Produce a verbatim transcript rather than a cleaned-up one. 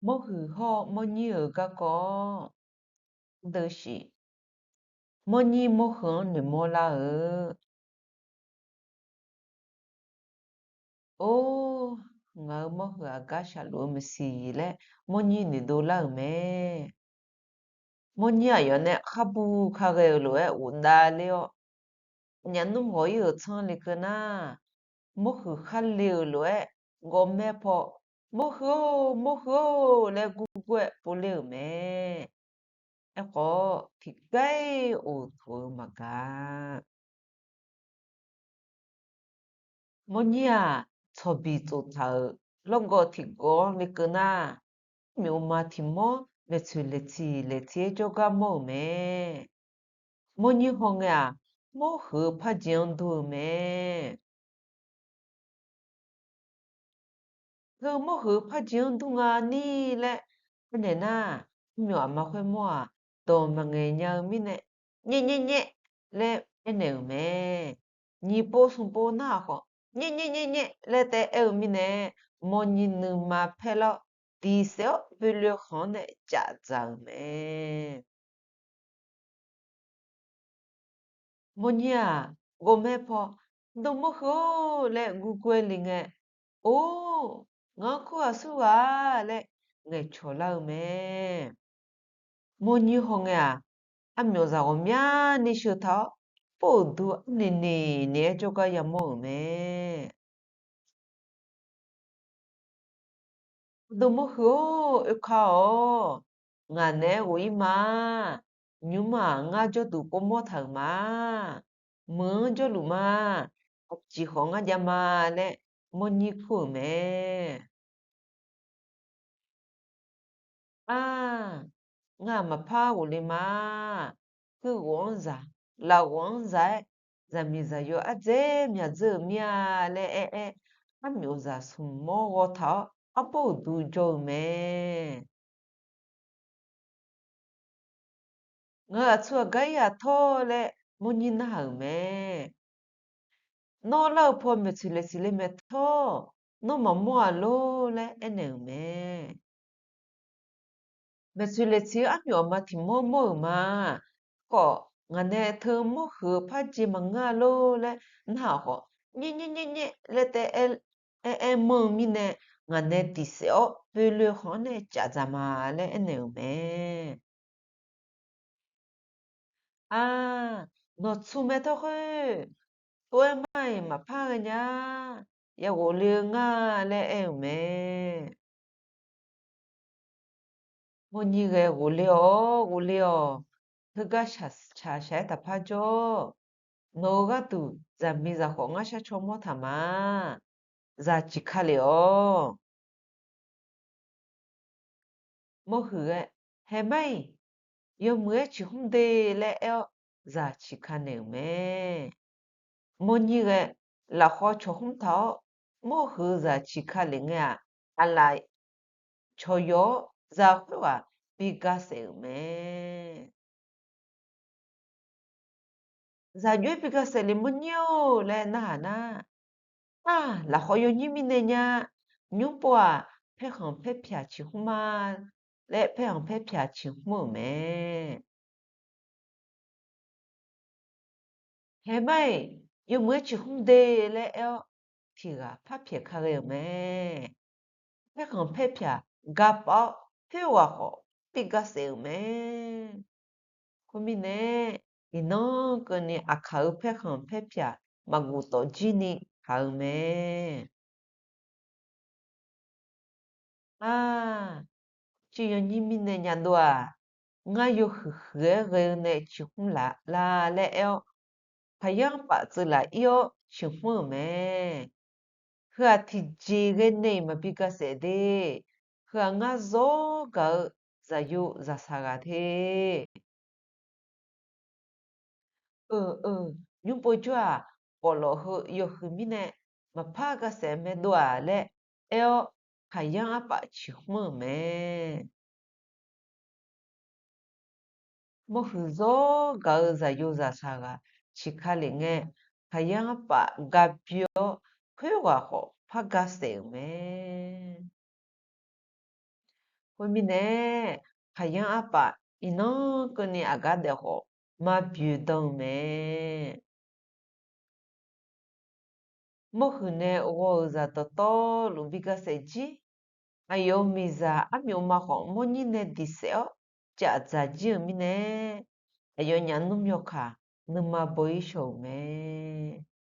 Mawrhuiq hawr-eu mawrnyir-euq garkawv-awr, deuv shif. Mawrnyir mawrhuiq-anr noeqmawr lar-eu. Or, ngaq-euq mawrhuiq aqgar shaqluf-eu maqsiq laer mawrnyir noeqdov lar-euq mae. Mawrnyir aqyawf nae kharbu kaghae-euq lof-aer ghofdav ler-awr, aqnyaf nmr ghawq-ir-euq tsanr lekeuv nar, mawrhuiq khar le-euq lof-aer gawrmaer paw, Mawrhuiq-or, mawrhuiq-or laer gurgur-aer povler-euq mae. Aerkhawf, tiqgar-ir oqtof-eu maqgaq. Mawrnyir-aq, tsawqbiq tsoftaq-euq lawrgawv tiqgawv-anr lekeuv nar, armyofma tiq mawr maeqtsoeq laeqtiq laeqtiq-aer jawrgar mawr-euq mae. Mawrnyir hawngae-aq, mawrhuiq-eu parjeq-anr dur-eu mae. Heu mawrhuiq-eu parjeq-anr dur nga ni laer aernaeq nar, armyawf aqma khoermawr-aq, dawq maqngaeq nya-eu mirnae, Nyaer nyaer nyaer laer aernaeq-euq mae. Nyiq pov smq pov nar-aq khawf, Nyaer nyaer nyaer nyaer laer taef aer-eu mirnae, mawrnyir nuima paer lawr, diq saef-awr boeloe khanq-anr nae caf dzaq-euq mae. Mawrnyir-aq, gawrmaer paw, Aqdui mawrhuiq-or laer gurgur-aer le ngae, Or, ngaq-anr kur ghaq sur ghaq-a laer ngaeqcawq lar-eu mae. Mawrnyir hawngae-aq, armyawf zaq ghawqmyani sheuq taq-awr, pov-euq du arnaeq naeq naeq-aer jawrgar yamawr-euq mae. Aqdui mawrhuiq-or, oekar-awq. Ngaq naeq-aer ghof-ir ma. Nymr-aq, ngar jawrduq povmawr taq-euq ma. Meuq-anr jawrluf ma. Aqjeq khawf ngar jav ma laer mawrnyir kur-euq mae. Ar, ngar maqpar ghofle ma. Heughawq-anr zaq, lafghawq-anr zaq-aer, zaqmiq zaqyo ardzaer myaq dzeur-euq mir-a laer aer-aer, armyawf zaq smq mawr ghaw taq-awr, arbawr uqdu jawr-eu mae. Ngaq-euq aqtsu aqgar-ir aqtawr laer mawrnyir narhaq-euq mae. Nawr lar-eu paw maeqtsoeq laeqsiq le maeqtawr, nawr maqmawr-aq lor laer aernaeq-euq mae. Maeqtsoeq laeqsiq-eu armyawf aqma tiq mawr mawr-euq ma. Khawf, ngaq nae teu mawrhuiq-eu parjeq maqngeur-a lor laer narhaq khawf, Nyaer nyaer nyaer nyaer laer taef aer-aer manr-eu mirnae, ngaq nae diq saef-awr boeloe khanq-anr nae caf dzaq ma laer aernaeq-euq mae. Ar, nawqtsu mae tawr khoer, tov-aer mar-iq maqpar ghae nya. Ya ghofle-eu ngar laer aer-euq mae. Mawrnyir ghae ghofle-awq, ghofle-awq. Heugar shaq shaq-aer taqpar jawr. Nawq-euq gharduq zaqmiq zaqkhawf ngar shar caw mawr taq ma. Zaq ciq ka lef-awq. Mawrhuiq ghae, Haeq mar-iq, yawmuiq-aer ciqhmr de laer aer-awr, zaq ciq ka naeq-euq mae. Mawrnyir ghae, lafkhawr cawq hmr taq-awr, mawrhuiq-eu zaq ciq ka lef ngae-aq, aqlaf cawq yaw-awr, zaq khoerghaq bi ga saef-euq mae. Zaq jov-aer bi ga saef le mawrnyir-or laer narhaq nar, Ar, lafkhawr yawnyir mirnae nya. Nymr pov-aq, paerkhanq paerpyaq ciqhmr ma laer, paerkhanq paerpyaq ciqhmr-euq mae. Haeq mar-iq, yawmuiq-aer ciqhmr de laer aer-awr, tiq ghaq parpyaeq ka ghae-euq mae. Paerkhanq paerpyaq ga paf-awr, khoerghaq khawf bi ga saef-euq mae. Khoermirnae, iqnan keuvni aqkaq-euq paerkhanq paerpyaq maqguf tawfjir ni taq-eu mae. Ar, civ yawnyir mirnae nya dov-aq, ngar yawhuiq huiq-aer ghae-eu nae ciqhmr laf la laer aer-awr, paqyanr paf tsuif laf ir-awr ciqhmr-euq mae. Heu-aq tiqjeq ghae nae-iq maqbi ga saef de. Heu-aq ngar zawr gaq-eu zaqyo zaqsaq ghaq te. Euq euq, nymr pov jawr-aq, bawflawf heu yawhuiq mirnae maqpar ga saef mae dov-aq laer aer-awr, paqyanr arpaf ciqhmr-euq mae. Mawrhuiq zawr gaq-eu zaqyo zaqsaq ghaq ciq ka lef ngae, paqyanr arpaf ga byoe-awr, khoerghaq khawf par ga saef-euq mae. Khoermirnae, khaqyanr arpaf iqnan keuvni aqgar daef khawf, maqbyoeq dan-eu mae. Mawrhuiq nae ghawq-euq zaq dawqtawvluf bi ga saef jir. Aqyawf-euq miqzaq armyofma khawf mawrnyir nae diq saef-awr caf dzaq jir-euq mirnae, aqyawfnyaf nmr yawkaq nuima baw-ir shaw-euq mae.